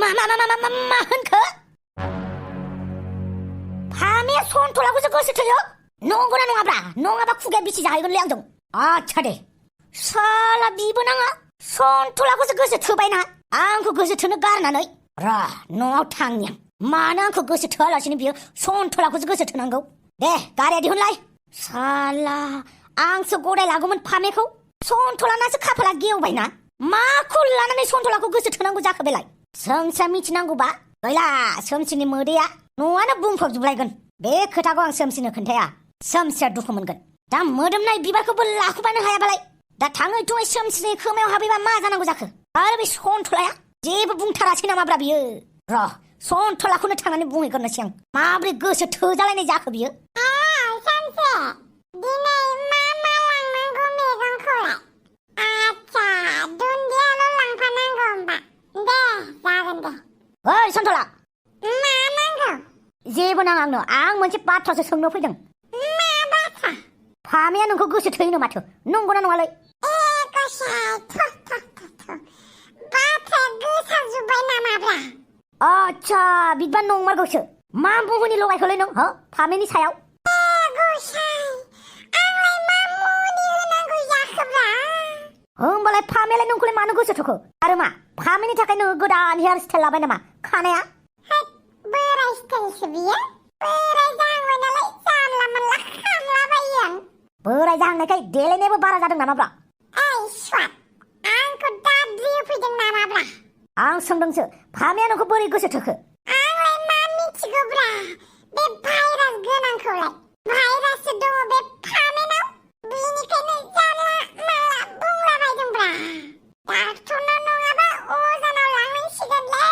मा होनखो? फामेया सन्थलाखौसो गोसो थोयो? नंगौना नङाब्रा? नङाबा खुगाया बिसि जाहैगोनलै आंजों। आच्छा दे, साला बिबोनाङा सन्थलाखौसो गोसो थोबायना आंखौ गोसो थोनो गारनानै। र' न'आव थांनि आं। मानो आंखौ गोसो थोआलासिनो बियो सन्थलाखौसो गोसो थोनांगौ? दे गारिया दिहुनलाय। साला आंसो गदाय लागौमोन फामेखौ। सन्थलानासो खाफाला गेवबायना। माखौ लानानै सन्थलाखौ गोसो थोनांगौ जाखो बेलाय? सोमसिया मिथिनांगौबा गैला सोमसिनि मोदैया न'आनो बुंफबजोबलायगोन। बे खोथाखौ आं सोमसिनो खोन्थाया। सोमसिया दुखु मोनगोन। दा मोदोमनाय बिबारखौबो लाखुबानो हायाबालाय दा थाङै थुङै सोमसिनि खोमायाव हाबैबा मा जानांगौ जाखो? आरो बे सन्थलाया जेबो बुंथारासै नामाब्रा बियो? र' सन्थलाखौनो थांनानै बुंहैग्रोनोसै आं। माबोरै गोसो थोजालायनाय जाखो बियो? सानसे दिनै मा लांनांगौ मैगंखौलाय? आच्छा दुन्दियाल' लांफानांगौ होमबा? दे जागोन दे। ओइ सन्थला, मा नांगौ? जेबो नाङा आंनो। आं मोनसे बाथ्रासो सोंनो फैदों। मा बाथ्रा? फामेया नोंखौ गोसो थोयोनो माथो? नंगौना नङालै? गसाइ बाथ्राया गोसारजोब्बाय नामाब्रा? आच्छा बिदिबा नंमारगौसो। मा बुहुनि लगायखौलै नों हो फामेनि सायाव? गसाइ आंलाय मा मुनि होनांगौ जाखोब्रा? होमबालाय फामेयालाय नोंखौलाय मानो गोसो थोखो? आरो मा फामेनि थाखाय नोङो गोदान हेयार स्टाइल लाबाय नामा? खानाया बोराय स्टाइलसो बियो। बोराय जाहांबाय नालाय जानला मोनला खामलाबायो आं। बोराय जाहांनायखाय देलायनायाबो बारा जादों नामाब्रा? ओइ स्वाट, आंखौ दाद्रि होफैदों नामाब्रा? आं सोंदोंसो फामेया नोंखौ बोरै गोसो थोखो? आंलाय मा मिथिगौब्रा बे भाइरास गोनांखौलाय। भाइराससो दङ बे फामेनाव। बिनिखायनो जानला मानला बुंलाबायदोंब्रा। डाक्टरनाव नङाबा अजानाव लांनांसिगोनलै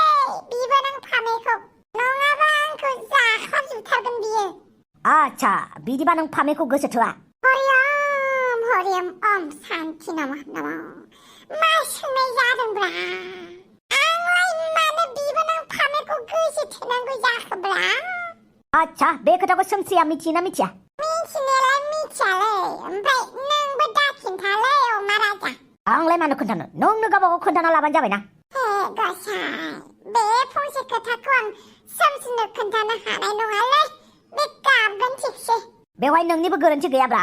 बिबोनां फामेखौ। नङाबा आंखौ जाखाजोबथारगोन बियो। आच्छा बिदिबा नों फामेखौ गोसो थोआ? हरिओम ओम शान्ति नमः नमः। मा सोंनाय जादोंब्रा? आंलाय मानो बिबोनां फामेखौ गोसो थोनांगौ जाखोब्रा? आच्छा बे खोथाखौ सोमसिया मिथियोना मिथिया? मिथिनायालाय मिथियालै, ओमफ्राय नोंबो दा खिन्थालै अमा राजा। आंलाय मानो खोन्थानो? नोंनो गावबागाव खोन्थाना लाबानो जाबायना। हे गसाइ, बे फंसे खोथाखौ आं सोमसिनो खोन्थानो हानाय नङालै। बे गाबगोन थिगसे। बेवहाय नोंनिबो गोरोन्थि गैयाब्रा।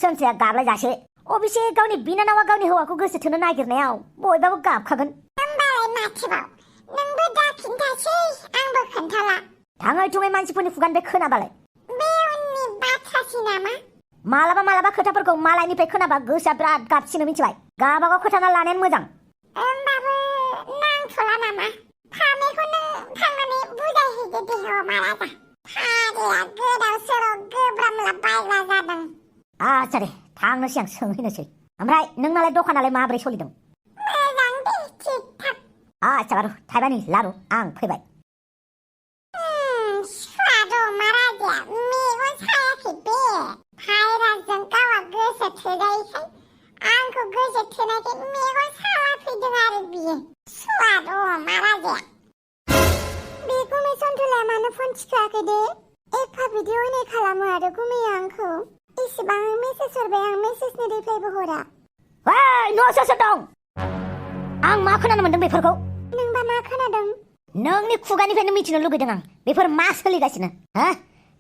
सोमसिया गाबलायजासे। अबेसे गावनि बिनानावा गावनि हौवाखौ गोसो थोनो नागिरनायाव बयबाबो गाबखागोन। होमबालाय माथोबाव? नोंबो दा खिन्थासै, आंबो खोन्थाला। थाङै थुङै मानसिफोरनि खुगानिफ्राय खोनाबालाय? बे उननि बाथ्रासै नामा? मालाबा खोथाफोरखौ मालायनिफ्राय खोनाबा गोसोआ बिराद गाबसिनो मिथिबाय? गावबागाव खोथाना लानायानो मोजां। होमबाबो नांथ'ला नामा? फामेखौ नों थांनानै बुजायहैदो दे अमा राजा। फाग्लाया गोदाव सोराव गोब्रामला बायग्रा जादों। आच्छा दे थांनोसै आं सोंहैनोसै। ओमफ्राय नोंनालाय दखानालाय माबोरै सोलिदों? मोजां दे थिग थाक। आच्छा बारु थाइबानि लारु आं फैबाय। स्वाद अमा राजाया मेगन सायाखै बे। भाइरासजों गावहा गोसो थोजायैखाय आंखौ गोसो थोनायखाय मेगन साला फैदों आरो बियो। स्वाद अमा राजाया। बे गुमै सन्थलाया मानो फन थिखोआखै दे? एफा बिदि अयनाय खालामो आरो गुमैया आंखौ। इसेबां मेसेज हरबाय आं, मेसेजनि रिप्लाइबो हरा। ओइ न'आव सोर सोर दं? आं मा खोनानो मोनदों बेफोरखौ? नोंबा मा खोनादों? नोंनि खुगानिफ्रायनो मिथिनो लुगैदों आं। बेफोर मा सोलिगासिनो? हो?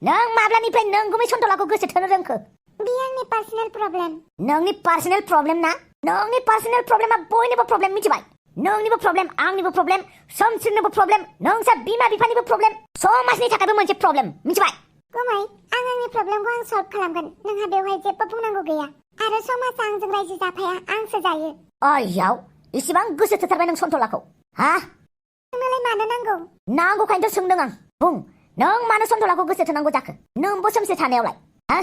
नों माब्लानिफ्राय नों गुमै सन्थलाखौ गोसो थोनो रोंखो? बे आंनि पार्सनेल प्रब्लेम। नोंनि पार्सनेल प्रब्लेम ना? नोंनि पार्सनेल प्रब्लेमा बयनिबो प्रब्लेम मिथिबाय? नोंनिबो प्रब्लेम, आंनिबो प्रब्लेम, सोमसिरनोबो प्रब्लेम, नोंसा बिमा बिफानिबो प्रब्लेम, समाजनि थाखायबो मोनसे प्रब्लेम मिथिबाय? गुमै, आं आंनि प्रब्लेमखौ आं सल्भ खालामगोन। नोंहा बेवहाय जेबो बुंनांगौ गैया। आरो समाजा आंजों रायजो जाफाया, आंसो जायो। आयाव इसिबां गोसो थोथारबाय नों सन्थलाखौ? हा? नोंनालाय मानो नांगौ? नांगौखायनोथ' सोंदों आं। बुं, नों मानो सन्थलाखौ गोसो थोनांगौ जाखो? नोंबो सोमसे थानायावलाय? हा?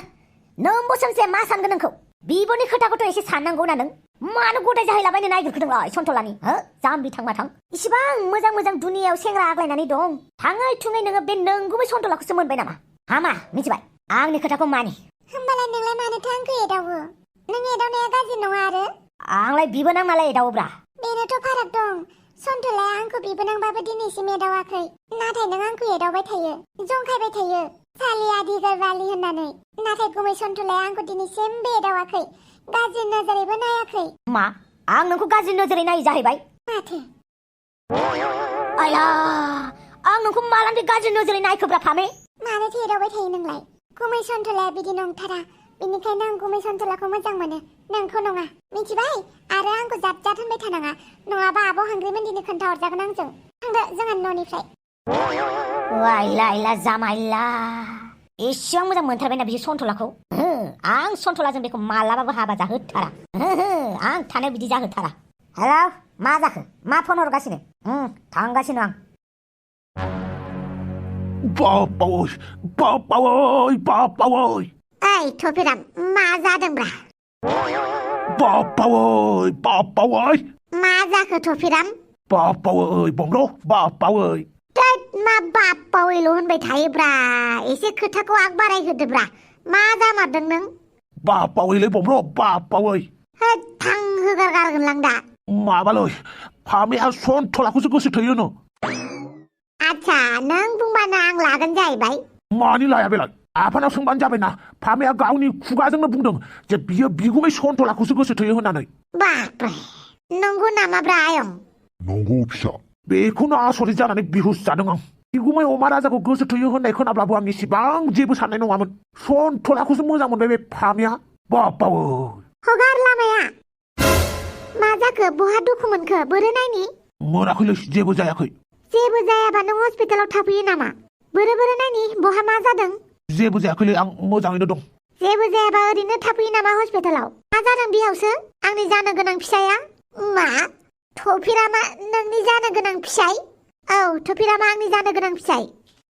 नोंबो सोमसे मा सानगोन नोंखौ? बिबोनि खोथाखौथ' एसे साननांगौ ना नों? मानो गदाय जाहैलाबायनो नागिरखोदोंलाय सन्थलानि? हो? जाम्बि थांमाथां। इसिबां मोजां मोजां दुनियाव सेंग्रा आग्लायनानै दं। थाङै थुङै नोङो बे नंगुबै सन्थलाखौसो मोनबाय नामा? हामा मिथिबाय? आंनि खोथाखौ मानि। होमबालाय नोंलाय मानोथो आंखौ एदावो? नों एदावनाया गाज्रि नङा आरो? आंलाय बिबोनां नालाय एदावोब्रा। बेनोथ' फाराग दं। सन्थलाया आंखौ बिबोनांबाबो दिनैसिम एदावाखै। नाथाय नों आंखौ एदावबाय थायो, जंखायबाय थायो। सालिया दिगरबालि होननानै। नाथाय गुमै सन्थलाया आंखौ दिनैसिमबो एदावाखै। गाज्रि नोजोरैबो नायाखै। मा? आं नोंखौ गाज्रि नोजोरै नायो जाहैबाय? माथो? आइला आं नोंखौ मालानिफ्राय गाज्रि नोजोरै नायखोब्रा फामे मानोथो एदावबाय थायो नोंलाय गुमै सन्थलाया बिदि नंथारा बेनिखायनो आं गुमै सन्थलाखौ मोजां मोनो नोंखौ नङा मिथिबाय आरो आंखौ जात जात होनबाय थानाङा नङाबा आब' हांग्रिमोनदिनो खोन्थाहरजागोन आंजों थांदो जोंहा न'निफ्राय आइला आइला जामाइला एसेबां मोजां मोनथारबायना बिदि सन्थलाखौ आं सन्थलाजों बेखौ मालाबाबो हाबा जाहोथारा आं थानायाव बिदि जाहोथारा हेलौ मा जाखो मा फन हरगासिनो थांगासिनो आं बापावै ओइ थफिराम मा जादोंब्रा बापावै मा जाखो थफिराम बापावै बमब्र बापावै थोद मा बापावैल' होनबाय थायोब्रा एसे खोथाखौ आग बारायहोदोब्रा मा जामारदों नों बापावैलै बमब्र बापावै होद थां होगारगारगोनलां दा माबालै फामिया सन्थलाखौसो गोसो थोयोनो आच्छा नों बुंबानो आं लागोन जाहैबाय मानि लाया बेलाय आफानाव सोंबानो जाबायना फामिया गावनि खुगाजोंनो बुंदों जे बियो बिगुमै सन्थलाखौसो गोसो थोयो होननानै बापरे नंगौ नामाब्रा आयं नंगौ फिसा बेखौनो आसरित जानानै बिहुस जादों आं बिगुमै अमा राजाखौ गोसो थोयो होननाय खोनाब्लाबो आं इसेबां जेबो साननाय नङामोन सन्थलाखौसो मोजां मोनबाय बे फामिया बापावै हगार लामाया मा जाखो बहा दुखु मोनखो बोरो नायनि मोनाखैलै जेबो जायाखै जेबो जायाबा नों हस्पिटालाव थाफैयो नामा बोरो नायनि बहा मा जादों जेबो जायाखैलै आं मोजाङैनो दं जेबो जायाबा ओरैनो थाफैयो नामा हस्पिटालाव मा जादों बिहावसो आंनि जानो गोनां फिसाया मा थफिरामा नोंनि जानो गोनां फिसाय औ थफिरामा आंनि जानो गोनां फिसाय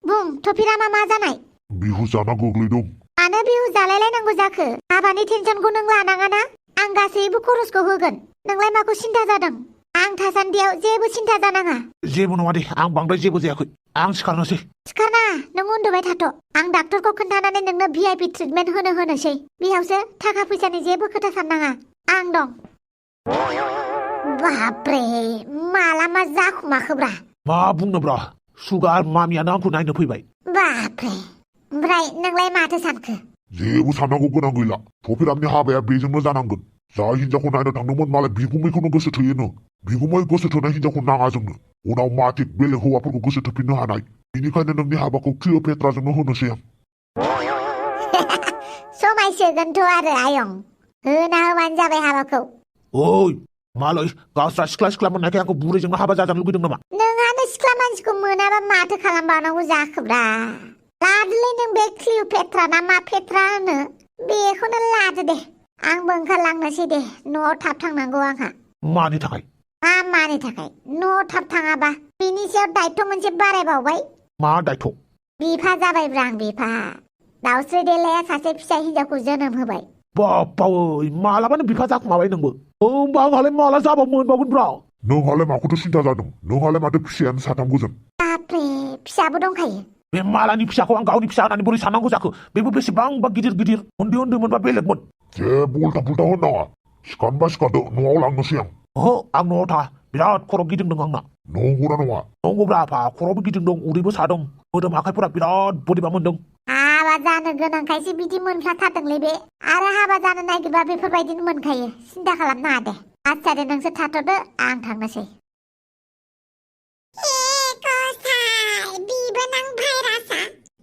बुं थफिरामा मा जानाय बिहु जाना गोग्लैदों मानो बिहु जालायलायनांगौ जाखो हाबानि टेनसनखौ नों लानाङाना आं गासैबो खरसखौ होगोन नोंलाय माखौ सिन्था जादों आं थासान्दियाव जेबो सिन्था जानाङा जेबो नङा दे आं बांद्राय जेबो जायाखै आं सिखारनोसै सिखारनाङा नों उन्दुबाय थाथ' आं डाक्टरखौ खोन्थानानै नोंनो VIP ट्रिटमेन्ट होनोसै बिहावसो थाखा फैसानि जेबो खोथा साननाङा आं दं बापरे माला मा जाखुमाखोब्रा मा बुंनोब्रा सुगार मामियानो आंखौ नायनो फैबाय बापरे ओमफ्राय नोंलाय माथो सानखो जेबो साननांगौ गोनां गैला थफिरामनि हाबाया बेजोंनो जानांगोन जाय हिनजावखौ नायनो थांदोंमोन मालाय बिगुमैखौनो गोसो थोयोनो बिगुमै गोसो थोनाय हिनजावखौ नाङा जोंनो उनाव माथिक बेलेग हौवाफोरखौ गोसो थोफिननो हानाय बेनिखायनो नोंनि हाबाखौ क्लिअपेट्राजोंनो होनोसै आं समायसोगोनथ' आरो आयं होना होबानो जाबाय हाबाखौ ओइ मालाय गावस्रा सिख्ला सिख्ला मोननायखाय आंखौ बुरैजोंनो हाबा जाजानो लुबैदों नामा नोंहानो सिख्ला मानसिखौ मोनाबा माथो खालामबावनांगौ जाखोब्रा लादोलै नों बे क्लिअपेट्रा ना मा पेट्रा होनो बेखौनो लादो दे आंबो ओंखारलांनोसै दे न'आव थाब थांनांगौ आंहा मानि थाखाय मानि थाखाय न'आव थाब थाङाबा बिनि सायाव दायथ' मोनसे बारायबावबाय मा दायथ' बिफा जाबायब्रा आं बिफा दाउस्रि देलाया सासे फिसा हिनजावखौ जोनोम होबाय बापावै मालाबानो बिफा जाखुमाबाय नोंबो होमबा आंहालाय माला जाबा मोनबावगोनब्रा नोंहालाय माखौथो सिन्था जादों नोंहालाय माथो फिसायानो साथाम गोजोन बापरे फिसाबो दंखायो बे मालानि फिसाखौ आं गावनि फिसा होननानै बोरै साननांगौ जाखो बेबो बेसेबांबा गिदिर गिदिर उन्दै उन्दैमोनबा बेलेगमोन जेबो उल्टा पुल्टा होननाङा सिखारनोबा सिखारदो न'आव लांनोसै आं ओहो आं न'आव थाङा बिराद खर' गिदिंदों आंना नंगौना नङा नंगौब्रा आफा खर'बो गिदिंदों उदैबो सादों मोदोम आखाइफोरा बिराद बोरैबा मोनदों हाबा जानो गोनांखायसो बिदि मोनफ्लाथारदोंलै बे आरो हाबा जानो नागिरबा बेफोरबायदिनो मोनखायो सिन्था खालामनाङा दे आच्छा दे नोंसोर थाथ'दो आं थांनोसै बिबोनां भाइरासआ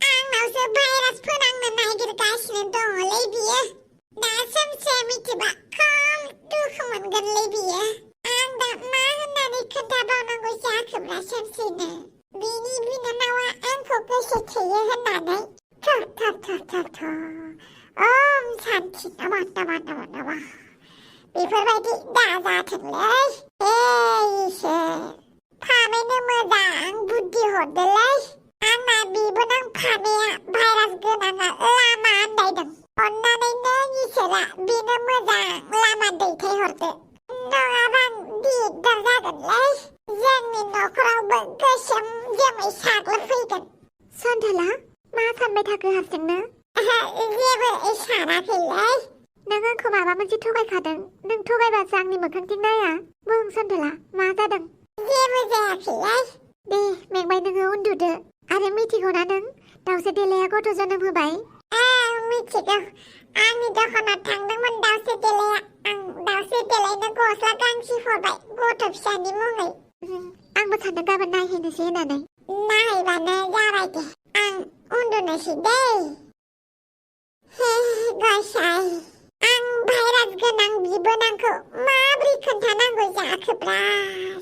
आंनावसो भाइरास फोनांनो नागिरगासिनो दङलै बियो दा सोमसे मिथिबा खम दुखु मोनगोनलै बियो आं दा मा होननानै खोन्थाबावनांगौ जाखोब्रा सोमसेनो बिनि बिनानावा आंखौ गोसो थोयो होननानै ओम शान्ति नमः नमः नमः नमः बेफोरबायदि दाजाथोंलै इसोर फामेनो मोजां बुद्धि हरदोलै आंना बिबोनां फामेया भाइरास गोनाङा लामा आन्दायदों अन्नानै नों इसोरा बिनो मोजां लामा दैथायहरदो नङाबा दिगदार जागोनलै जोंनि न'खरावबो गोसोम जोमै साग्लोबफैगोन सन्थला मा सानबाय थाखो हारसिंनो जेबो सानाखैलै नों आंखौ माबा मोनसे थगायखादों नों थगायबासो आंनि मोखांथिं नाया बुं सन्थला मा जादों जेबो जायाखैलै दे मेंबाय नोङो उन्दुदो आरो मिथिगौना नों दाउस्रि देलाया गथ' जोनोम होबाय मिथिगौ आंनि दखानाव थांदोंमोन दाउस्रि देलाया आं दाउस्रि देलायनो गस्ला गांसे हरबाय गथ' फिसानि मुङै आंबो सानदों गाबोन नायहैनोसै होननानै नायबानो जाबाय दे आं उन्दुनोसै दै गसाइ आं भाइरास गोनां बिबोनांखौ माब्रै खोन्थानांगौ जाखोब्रा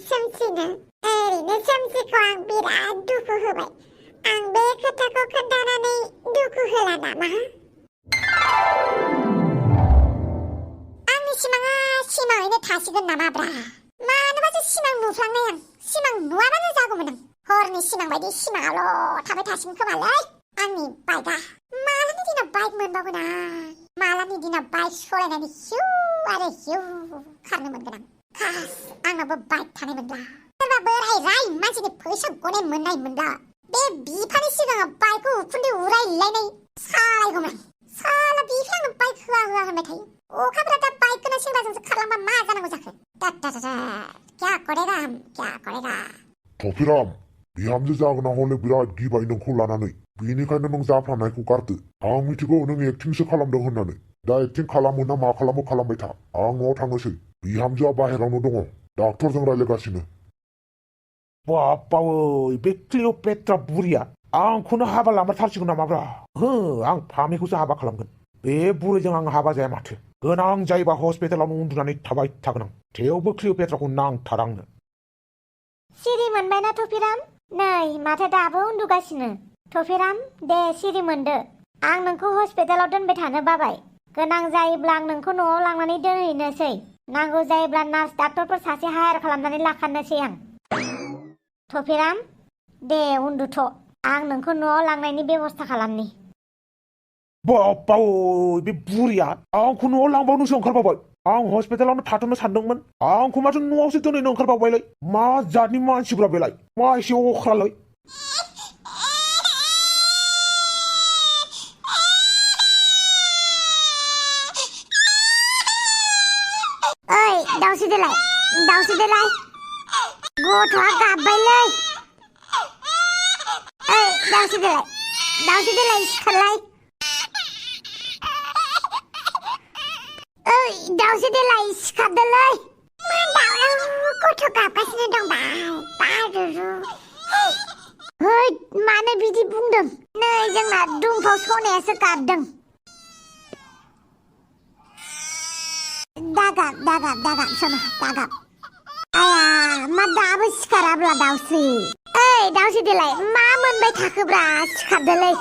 सोमसिनो ओरैनो सोमसिखौ आं बिराद दुखु होबाय आं बे खोथाखौ खोन्थानानै दुखु होला नामा आंनि सिमाङा सिमाङैनो थासिगोन नामाब्रा मानोबासो सिमां नुफ्लांनाय आं सिमां नुवाबानो जागौमोन आं हरनि सिमां बायदि सिमाङाल' थाबाय थासिगोन खोमालै आंनि बाइकआ मालानि दिनाव बाइक मोनबावगोन आं मालानि दिनाव बाइक सलायनानै हिउ आरो हिउ खारनो मोनगोन आं खास आंनावबो बाइक थानाय मोनब्ला सोरबा बोराय राय मानसिनि फैसा गनाय मोननाय मोनब्ला बे बिफानि सिगाङाव बाइकखौ उखुन्दै उरायलायनाय सालायगौमोन साला बिफाया आंनो बाइक होआ होनबाय थायो अखाफोरा दा बाइक गोनां सेंग्राजोंसो खारलांबा मा जानांगौ जाखो क्या करेगा हम क्या करेगा थफिराम बिहामजो जागोना हले बिराद गिबाय नोंखौ लानानै बेनिखायनो नों जाफ्लांनायखौ गारदो आं मिथिगौ नों एक्टिंसो खालामदों होननानै दा एक्टिं खालामो ना मा खालामो खालामबाय था आं न'आव थांनोसै बिहामजोआ बाहेरावनो दङ डाक्टरजों रायलायगासिनो बापावै बे क्लिअपेट्रा बुरिया आंखौनो हाबा लामारथारसिगौ नामाब्रा आं फामेखौसो हाबा खालामगोन बे बुरैजों आं हाबा जाया माथो गोनां जायोबा हस्पिटालावनो उन्दुनानै थाबाय थागोन आं थेवबो क्लिअपेट्राखौ नांथारा आंनो सिरि मोनबायना थफिराम नै माथो दाबो उन्दुगासिनो थफिराम दे सिरि मोनदो आं नोंखौ हस्पिटालाव दोनबाय थानो बाबाय गोनां जायोब्ला आं नोंखौ न'आव लांनानै दोनहैनोसै नांगौ जायोब्ला नार्स डाक्टरफोर सासे हायार खालामनानै लाखानोसै आं थफिराम दे उन्दुथ' आं नोंखौ न'आव लांनायनि बेबस्था खालामनि बापावै बे बुरिया आंखौ न'आव लांबावनोसो ओंखारबावबाय आं हस्पिटालावनो थाथ'नो सानदोंमोन आंखौ माथो न'आवसो दोनहैनो ओंखारबावबायलै मा जातनि मानसिब्रा बेलाय मा एसे अख्रालै ओइ दाउस्रि देलाय गथ'आ गाबबायलै ओइ दाउस्रि देलाय सिखारलाय ओइ दाउस्रि देलाय सिखारदोलै मा दावराव गथ' गाबगासिनो दं बारुरु है मानो बिदि बुंदों नै जोंना दुमफाव सनायासो गाबदों दागाब सना दागाब आया मा दाबो सिखाराब्ला दाउस्रि ओइ दाउस्रि देलाय मा मोनबाय थाखोब्रा सिखारदोलै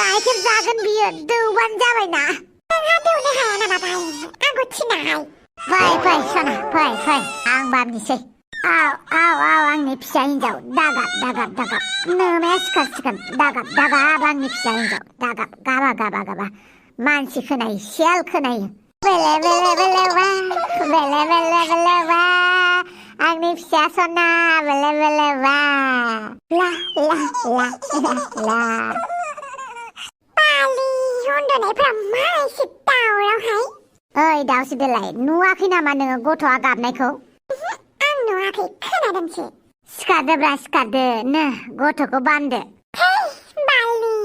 गाइखेर जागोन बियो दौबानो जाबायना नोंहा दौनो हाया नामा बाय आंखौ थिनाहाय फै सना फै आं बारनिसै आव आंनि फिसा हिन्जाव दागाब नोमाया सिखारसिगोन दागाब आंनि फिसा हिन्जाव दागाब गाबा मानसि खोनायो सियाल खोनायो बेले वा आंनि फिसा सना बेले वा ला पालि उन्दुनायफ्रा मा एसे दावरावहाय ओइ दाउस्रि देलाय नुवाखै नामा नोङो गथ'आ गाबनायखौ आं नुवाखै खोनादोंसो सिखारदो नो गथ'खौ बामदो बालि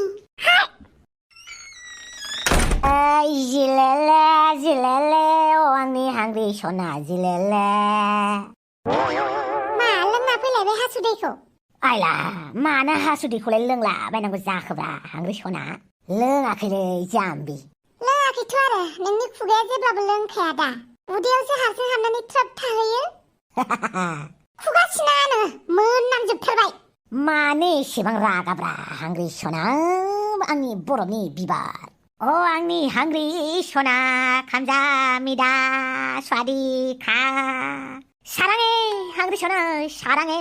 जिलेले अ आंनि हांग्रि सना जिलेले मा लोंना फैलायबाय हासुदैखौ आइला मानो हासुदैखौलाय लोंला बायनांगौ जाखोब्रा हांग्रि सना लोङाखैलै जाम्बि लोङाखैथ' आरो नोंनि खुगाया जेब्लाबो लोंखाया दा उदैयावसो हारसिं हाबनानै थ्रोब थाहैयो खुगा सिनानो मोननांजोबथारबाय मानो एसेबां रागाब्रा हांग्रि सना आंनि बरफनि बिबार अ आंनि हांग्रि सना खामजामिदा स्वादिखा साराङे हांग्रि सना साराङे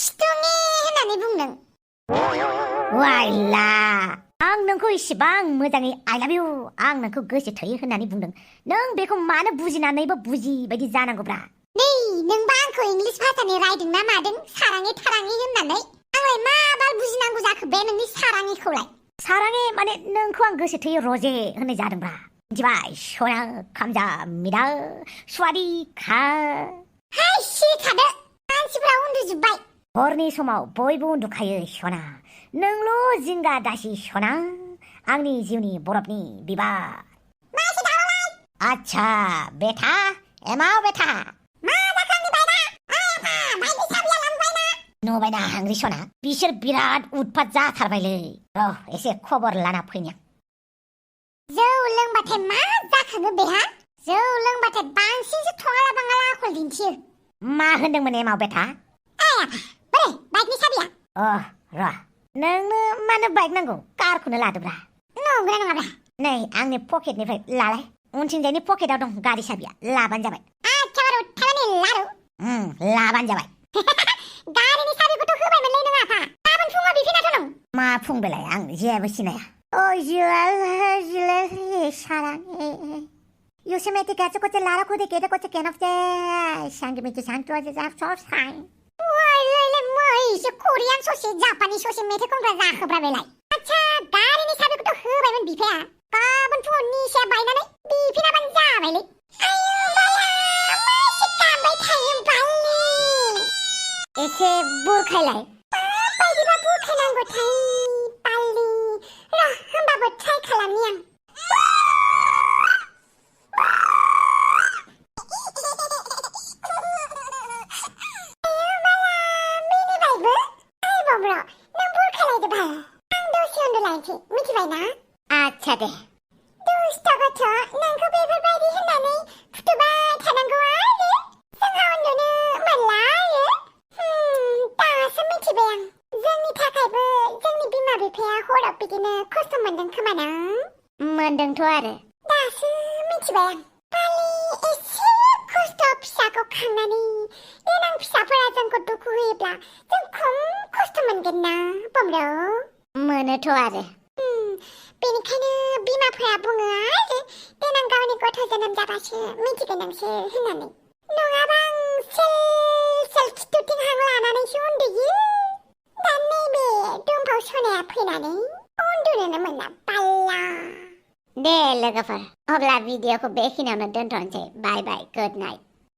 सिथुङे होननानै बुंदों वाइला आं नोंखौ इसेबां मोजाङै आइ लाभ इउ आं नोंखौ गोसो थोयो होननानै बुंदों नों बेखौ मानो बुजिनानैबो बुजि बायदि जानांगौब्रा नै नोंबा आंखौ इंलिस भाषानि रायदों ना मादों साराङे थाराङे होननानै आंलाय मा बाल बुजिनांगौ जाखो बे नोंनि साराङेखौलाय साराङे माने नोंखौ आं गोसो थोयो रजे होननाय जादोंब्रा मिथिबाय सना खामजामिदा स्वादिखा हाय सिरि थादो मानसिफ्रा उन्दुजोब्बाय हरनि समाव बयबो उन्दुखायो सना नोंल' जिंगा दासि सना आंनि जिउनि बरफनि बिबार आच्छा बेटा एमाव बेटा मा नुबायना हांग्रि सना बिसोर बिराद उतपात जाथारबायलै र' एसे खबर लाना फैनि जौ लोंबाथाय मा जाखाङो बेहा जौ लोंबाथाय बांसिनसो थङाला बाङाला आखल दिन्थियो मा होनदोंमोन एमाव बेथा बोरै बाइकनि साबिया र' नोंनो मानो बाइक नांगौ कारखौनो लादोब्रा नंगौना नङाब्रा नै आंनि पकेटनिफ्राय लालाय उनथिंजायनि पकेटाव दं गारि साबिया लाबानो जाबाय आच्छा बारु थालानि लारु लाबानो जाबाय गारिनि साबिखौथ' होबायमोनलै नों आफा गाबोन फुङाव बिफिनाथ' नों मा फुंबेलाय आं जेबो सिनाया Ôi 사랑해 요즘에 가지고 라라 코데 게다 코데 게나프데 상기미치 상투아지 잡소사이 와이래래 뭐이시 코리안 소시 자파니 소시 메테콘 브라자 흐브라벨라이 아차 가리니 사비고도 흐바이면 비페야 까본 푸니 셰바이나네 비피나 반자바이리 아유 바야 마시까 바이 타임 발리 에세 부르카일라이 바이디바 부르카이란 거 타이 발리 라 한바보 차이 칼람니양 아차데 두스터부터 난그 베이블바이디 흔나네 푸투바 타난거 알레 성하원도는 말라레 따스 미치베양 정니 타카이브 정니 비마 비페야 호럽비기는 코스텀 만든 그만아 만든 도아르 따스 미치베양 빨리 에스 코스터 피사고 강나니 내랑 피사보라 정것도 구해봐 정콤 코스텀 만겠나 봄로 뭐는 도아르 बेनिखायनो बिमाफोरा बुङो आरो देनां गावनि गथ' जोनोम जाबासो मिथिगोन नोंसोर होननानै नङाबा आं सेल खिथुथिं हां लानानैसो उन्दुयो दा नैबे दुमफाव सनाया फैनानै उन्दुनोनो मोना बाल्ला दे लोगोफोर अब्ला भिडिअखौ बेखिनियावनो दोनथ'नोसै बाय बाय गुड नाइट